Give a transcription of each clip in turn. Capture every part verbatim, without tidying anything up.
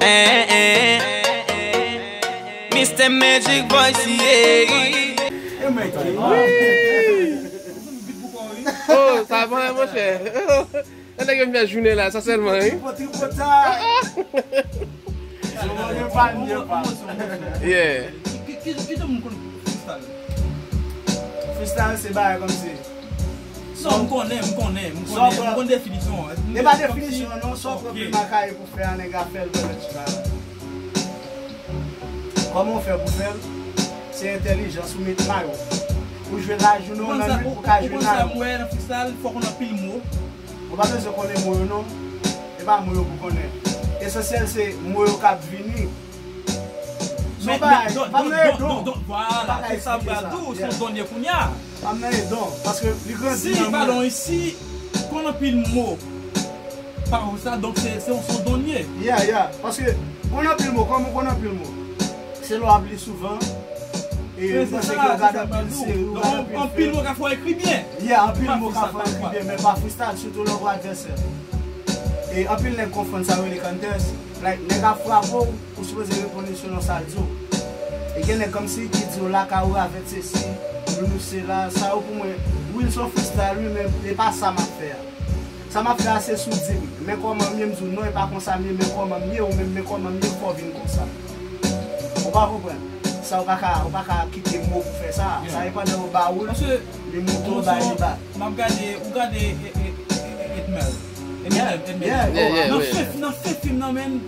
Eh, eh, Mister Magic Voice, yeah. E mwen ki. Oh, sa van, monchè. Nan nèg yo vin fè jounen la, sa sèlman, wi. Tripotay. Yo pa mye pa. Yeah. Ki jan moun konn freestyle? Freestyle se bagay kòmsi. Non, m konnen, m konnen, m Sa w konnen, m pran- konn definisyon an. E pa definisyon non, sa w pran pil makay pou fè a nèg a fè l pandan ti bagay. Kòman w fè pou fè l? Se entèlijans ou met mayo. Ou jwe lajounen ou nan nwit ou ka jwe nan nan mwen nan freestyle, fòk ou nan anpil mo. Ou pa bezwen konnen mo yo non. E pa mo yo pou konnen. Esansyèl se mo yo k ap vini. Son Men bagay, don- pa nan don- edon. don- don- Vwala, se sa m pral di w, se yon donye kounye a. Pa nan edon. Paske li grandi Si nan balon mwen. Isi konn anpil mo pa ou sa, donk se se yon son donye. Yeah, yeah. Paske konn anpil mo, kòm ou konn anpil mo. Se lè w ap li souvan. E Men m se panse sa, ke w se gade sa m pral anpil di w. seri, w gade Donk anpil anpil fim. mo ka fè w ekri byen. Yeah, anpil Pa mo ka freestyle, fè pa ekri byen, freestyle. Men pa freestyle, sitou lè w wè advèsè. E anpil nèg konfonn sa yo rele contest. Like, nèg ap frape w, ou sipoze reponn li selon sa l di w. E gen nèg kòmsi ki di w lakay ou avèt sesi, nou nou sela, sa yo pou mwen, wi l se yon freestyle wi, men e pa sa m ap fè a. Sa m ap fè a se sou di m, men kòman m ye, m di w non, e pa konsa m ye, men kòman m ye, ou menm, men kòman m ye, fò w vin konsa. Ou pa konprann? Sa ou pa ka, ou pa ka kite mo pou fè sa. Sa e pandan yo ba ou l, Paske li moute ou bay li ba. M ap gade, ou gade e- e- e- Edmel. Eminem, Eminem. Yeah, yeah, Nan yeah. fen nan fen fim nan men.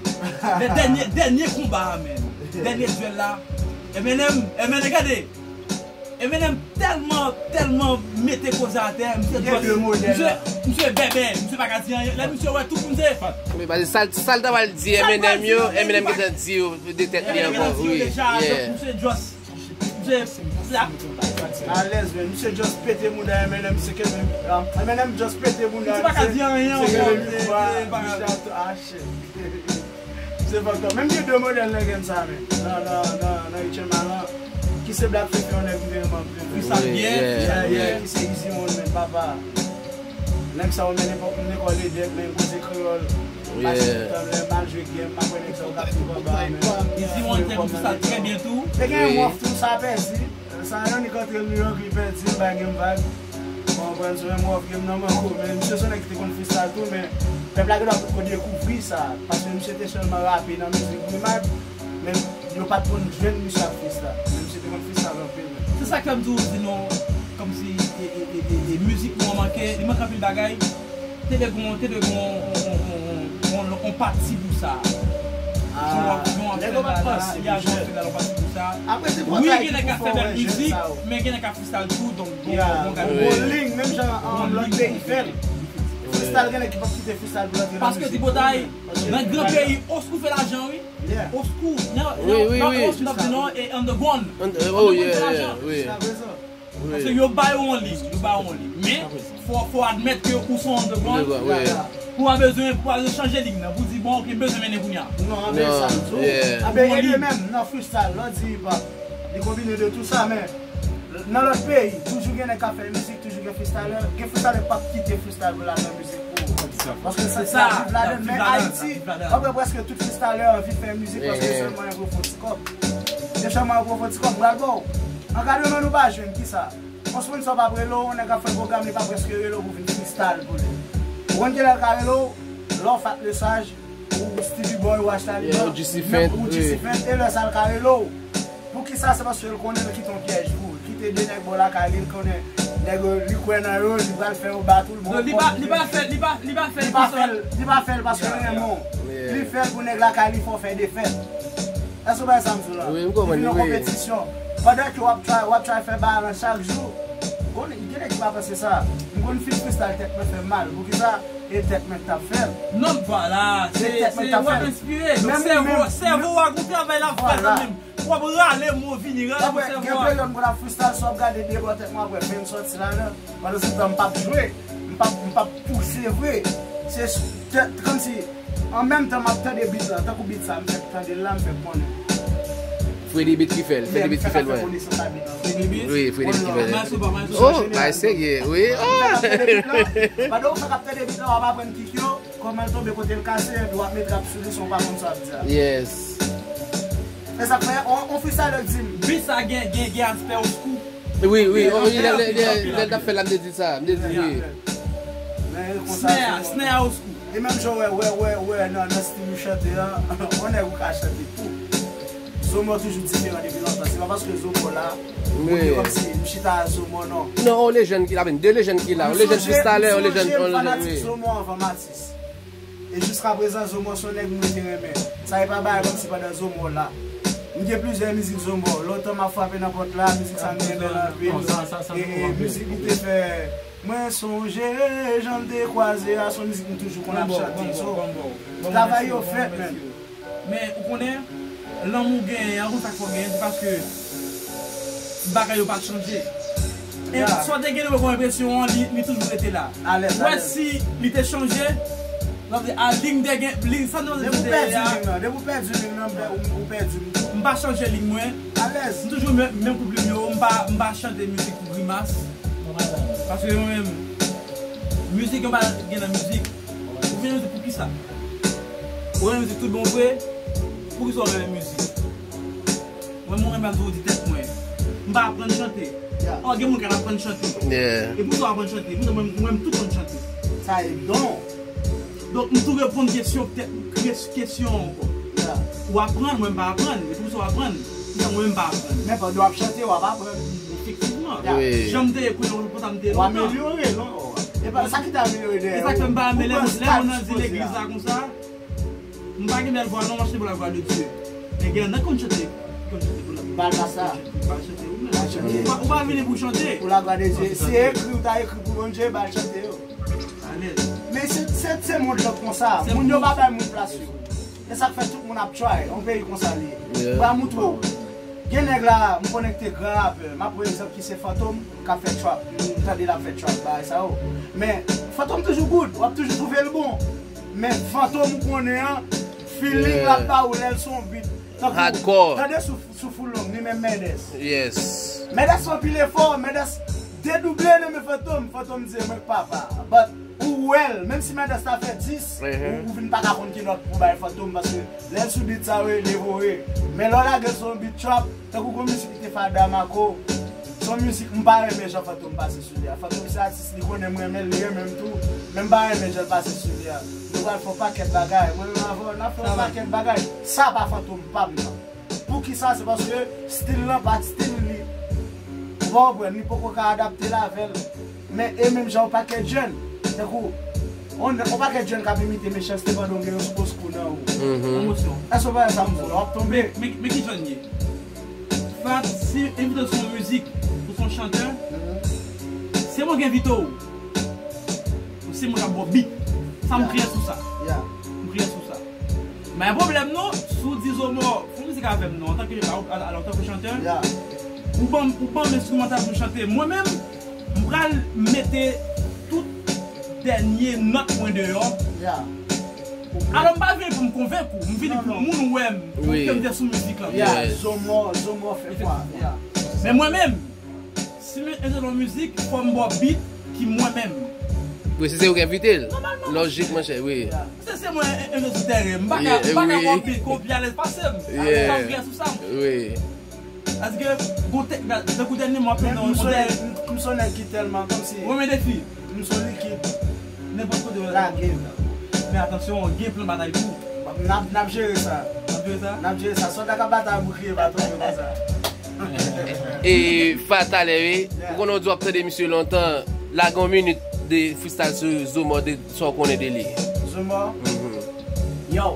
Dènye dènye konba a men. Dènye duel la. Eminem, Eminem gade. Eminem tèlman tèlman mete koze atè, misye Gen de modèl misye la. misye bèbè, misye pa ka di anyen. Lè misye wè tout moun se Men pa sa sa l ta pral di Eminem yo, Eminem gentan di yo de tèt li ankò. Wi. Deja, Yeah. misye just misye la. Alèz men, misye just pete mouda M N M, se ke men M N M just pete mouda. Misye pa ka di anyen Se ke ankò, men se- kwa, se pa- misye ap ache. Se fòk menm gen de modèl nan gen sa men. Nan nan nan nan H M A lan ki se Black Fefe yon nèg ki te renmen anpil. Freestyle Wi, byen, yeah. freestyle Yeah, byen. yeah, ki se Easy One men papa. Nèg sa yo mennen lekòl Edèk men koze kreyòl. Pase Yeah. tan lè mal jwe game, apre nèg sa yo ka pi anba men. Easy One te konn freestyle trè byen tou. Te gen Wi. Mòf tou sa pèdi. Sa yon nèg antre New York li pèdi l bay game vag. Konprann sou menm Mòf game nan manko men misye se yon nèg ki te konn freestyle tou men pèp la gen dwa potko dekouvri sa paske misye te sèlman rape nan mizik Rimag men yo pa t konn jwenn misye ap freestyle men misye te konn freestyle anpil men. Se sa k fè m di w di nou kòmsi e, e, e, e, e mizik nou an manke, li manke anpil bagay. Te dwe gon, te dwe gon on, on, on, on, on pati pou sa. Ah, nèg yo pa t panse Ya gon fè la pati pou sa. Apre se Wi, pwotay gen nèg k ap fè bèl mizik, men gen nèg k ap freestyle tou, donk bon, Yeah. bon gade. Bon ling, menm jan um, lòt peyi fè l. Freestyle gen nèg ki p ap kite freestyle pou l antre nan Paske mizik. Tripotay, nan gran peyi, oskou fè lajan wi. Yeah. Oskou, nan Wi, wi, wi. oskou nan di non e underground. And- Oh, yeah, yeah, wi. Jiska prezan. Paske yo ba yo yon lig, yo ba yo yon lig. Men, fò, fò admèt ke ou se yon underground. Underground, wi. Pou w bezwen, pou w bezwen chanje lig nan, pou w di bon, ok, m bezwen mennen kounye a. Non, men sa m di w. Yeah. Abe, Bon e li lig. menm nan freestyle, lò di hip hop. Li konbine de tou sa, men nan lòt peyi, toujou gen nèg k ap fè mizik, toujou gen freestyle. Gen freestyle k p ap kite freestyle pou l al nan mizik pou ou. Paske l santi l ap viv ladan l, men Ayiti, w ap wè prèske tout freestyle anvi fè mizik paske yo sèlman envwe fon ti kòb. Yo sèlman envwe fon ti kòb, m pral ba w. Ankadreman nou pa jwenn, kisa? Yon sponsor p ap rele w, yon nèg k ap fè pwogram, li pa prèske rele w pou vin freestyle pou li. Ou konn kilè l ka rele w? Lè w Fat Lesage, ou Stevie Boy, ou H Taliban, Yeah, ou G C Fent, ou G C Fent, e lè sa l ka rele w. Poukisa? Se paske l konnen l kite yon pyèj pou ou. L kite de nèg bò lakay li, l konnen nèg yo, li kwè nan yo, li pral fè yo bat ou, l ba w Li pa, li pa fè, li pa, li pa fè Li pa fè l, li pa fè l paske l renmen w. Yeah. Li fè l pou nèg lakay li fè w fè defèt. Èske w bay sa m di w la? Wi, m konprann, Li vin yon wi. Konpetisyon. Pandan ke w ap try, w ap try fè bagay lan chak jou, konnen, gen nèg ki pa panse sa. M konn fin freestyle tèt mwen fè m mal. Poukisa? E tèt mwen k t ap fè l. Non, vwala, se Se tèt mwen se k t ap w ap fè l. enspire. Donk Men sèvo, menm- sèvo a gon travay l ap fè Vwala. kanmenm. W ap rale mo vini, rale mo Apre, gen sèvo a. Peryòd m konn ap freestyle, sa w ap gade de bò tèt mwen, apre ven m sòti ladan. Pandan se tan m p ap jwe, m p ap, m p ap pouse vre. Se s- tèt, kòmsi, an menm tan m ap tande beat la, tankou beat sa, m fèk tande l la, m fèk konnen. Freddy Beat ki fè l, Freddy Beat ki fè l, wè. Konesans a beat la. Freddy Beat. Wi, Freddy Beat ki fè l. Maestro pa, maestro Oh, pa. bay serye, wi. Oh. Pandan w fèk ap tande beat la, w ap aprann kick yo, Kòman l tonbe kote l kase, epi w ap met rap sou li san w pa konn sa w ap di a. Yes. E sa k fè, on, on freestyler k di m. Beat sa gen, gen, gen aspè old school. Wi, wi, gen aspè old school. Lè l t ap fè la, m te di sa, m te di wi. Men e konsa. Snare a, snare a old school. E menm jan w wè, wè, wè, wè, nan, nan stil ou chante a, on nèg ou ka chante tou. Zomò toujou diferan depi lontan. Se pa paske Zomò la, ou di kòmsi m chita a Zomò, non. Non, on lejand ki la, de lejand ki la, on lejand freestyler, on lejand, on lejand, wi. M fanatik Zomò anvan m atis. E jiska prezan, Zomò se yon nèg mwen te renmen. Sa e pa bagay kòmsi pandan Zomò la. M gen plizyè mizik Zomò. Lontan m ap frape nan pòt la, mizik sa m renmen l anpil. E mizik li te fè, Mwen sonje jan n te kwaze a, se yon mizik m toujou konn ap chante. So, travay yo fèt, man. Men, ou konnen, lanmou genyen an, konn sa k fè w genyen, se paske bagay yo pa chanje. E sa w te gen demen kon enpresyon an, li, li toujou rete la. Ou wè si li te chanje, sa vle di, a, liy m te gen, liy, sa m te pèdi a. Depi w pèdi liy nan, depi w pèdi liy nan, ou, ou pèdi m tou. M pa chanje liy mwen. M toujou menm, menm koup liy yo, m pa, m pa chante mizik pou grimas. Paske mwen menm, mizik yo pa gen nan mizik. Ou vin mizik pou kisa? Ou renmen mizik tout bon vre, pou kisa ou renmen mizik? Mwen, mwen renmen toujou di tèt mwen. M pa aprann chante. Ò, gen moun k al aprann chante. E pou sa w aprann chante? Mwen, mwen, mwen, m tout konn chante. Sa e don. Donk, m tou reponn kesyon, kesyon ankò. Ou aprann, mwen m pa aprann. E pou sa w aprann? Mwen, mwen m pa aprann. Men pandan w ap chante, w ap aprann. Efektivman. Jan m te ye kounye a, konsa m te ye lontan. W amelyore, non? E pa sa ki te amelyore dèyè. E sa k fè m pa renmen lè, lè moun nan di legliz la konsa, m pa gen bèl vwa non, m achte pou la gloire de Dieu. Men gen nan konn chante, konn chante pou la. Bal pa sa. Bal chante ou menm. Ou pa, ou pa vini pou chante. Pou la gloire de Dieu. Si ekri ou ta ekri pou Bondye, bal chante yo. Men se, se, se mond lan konsa. Moun yo pa bay moun plas yo. E sa k fè tout moun ap try. Yon peyi konsa li ye. Mwen moutre w. Gen nèg la, m konekte gran rapè. M ap pran egzanp ki se Fantom, k ap fè trap. M tande l ap fè trap, bagay sa yo. Men, Fantom toujou good. W ap toujou twouve l bon. Men Fantom ou konnen an, feeling l ap ba ou lè l sou yon beat. Tankou, tande sou, sou Full Long, li menm Mendes. Mendes fè anpil efò, Mendes dedouble nan men Fantom. Fantom di, mwen k papa. But, ou wè l, menm si Mendes ta fè dis, ou, ou vin pa ka konn ki nòt pou bay Fantom, paske lè l sou beat sa yo, li voye. Men lè w lage l sou yon beat trap, tankou gon mizik ki te fè a Damako, se yon mizik m pa renmen jan Fantom pase sou li a. Fantom se atis, li konnen m renmen l, li renmen m tou, men m pa renmen jan l pase sou li a. Nou pral fè yon pakèt bagay, mwen menm avè w, n ap fè yon pakèt bagay. Sa pa Fantom pa m nan. Poukisa? Se paske stil lan pa t stil li. Ou pa konprann, li poko ka adapte l avè l. Men e menm jan yon pakèt jèn, tankou, on, on pakèt jèn k ap imite mechanste pandan w gen yon sou skou nan ou. Emosyon. Èske w pa wè sa m di w ap tonbe? Men, men ki jan l ye? Fat, si envite w sou yon mizik, ou se yon chantè, se mwen ki envite w. Ou se mwen k ap ba w beat. Sa m kriye sou sa. M kriye sou sa. Men pwoblèm non, si w di Zomò, fè mizik avè m non, antanke, a, a, antanke chantè, ou ban m, ou ban m enstrimantal pou m chante. Mwen menm, m pral mete tout dènye nòt mwen deyò. Alò, m pa vini pou m konvenk ou, m vini pou moun wè m, ke m te sou mizik lan. Zomò, Zomò fè kwa. Men mwen menm, si m enjoy yon mizik, fò m ba w beat ki mwen menm. Wi, si se ou ki envite l. Nòmalman. Lojik, monchè, wi. Se, se mwen enjoy sou tèren. M pa ka, m pa ka ba w beat ke w pi alèz pase m. Sa m gen sou sa. Wi. Paske, gon tèk, tankou dènye mwa, m se yon nèg ki tèlman kòmsi. Renmen defi. M se yon likid. Nenpòt kote w lage m. Men atansyon, gen plan batay tou. N ap, n ap jere sa. N ap jere sa? N ap jere sa. Sòlda k ap batay bouklye pa tonbe konsa. E Fa talè, wi. Ou konnen w di w ap tande misye lontan. Lage yon minit de freestyle sou Zomò, de sa w konnen de li. Zomò? Yo,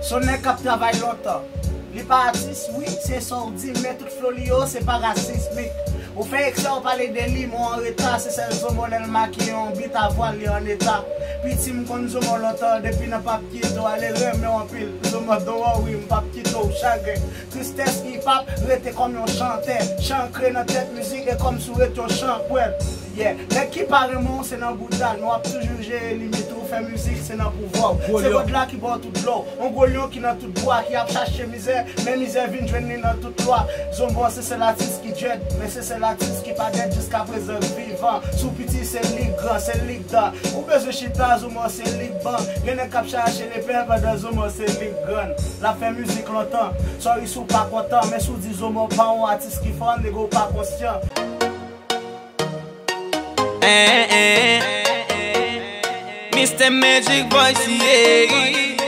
se yon nèg k ap travay lontan. Li pa atis, wi, se sa w di, men tout flo li yo, se pa rasis, mi. Ou fè eksè, w pale de li, men w an reta, se sèl Zomò lè l make yon beat a vwa l, li an eta. Piti m konn Zomò lontan, depi nan p ap kite w ale, renmen w anpil. Zomò don w, wi, m p ap kite w chagren. Tristès hip hop rete kòm yon chantè, chankre nan tèt mizik e kòmsi w rete yon chanpwèl. Yeah. Nèg ki pa renmen w, se nan bouda l, men w ap toujou jere limit ou, fè mizik, se nan pouvwa w. Se God la ki ba w tout glwa w. On gwo lyon ki nan tout bwa, ki ap chache mizè, men mizè vin jwenn li nan tout lwa. Zomò se sèl atis ki dread, men se sèl Atis ki pa dèd jiskaprezan k vivan. Si w piti se li k gran, se li k dan. Ou bezwen chita, Zomo se li k ban. Gen nèg k ap chache lepè pandan Zomo se li k grann. L ap fè mizik lontan. Sorry si w pa kontan, men si w di Zomo pa yon atis ki fò, nèg ou pa konsyan. Eh, eh, eh. Mister Magic Voice, yeah.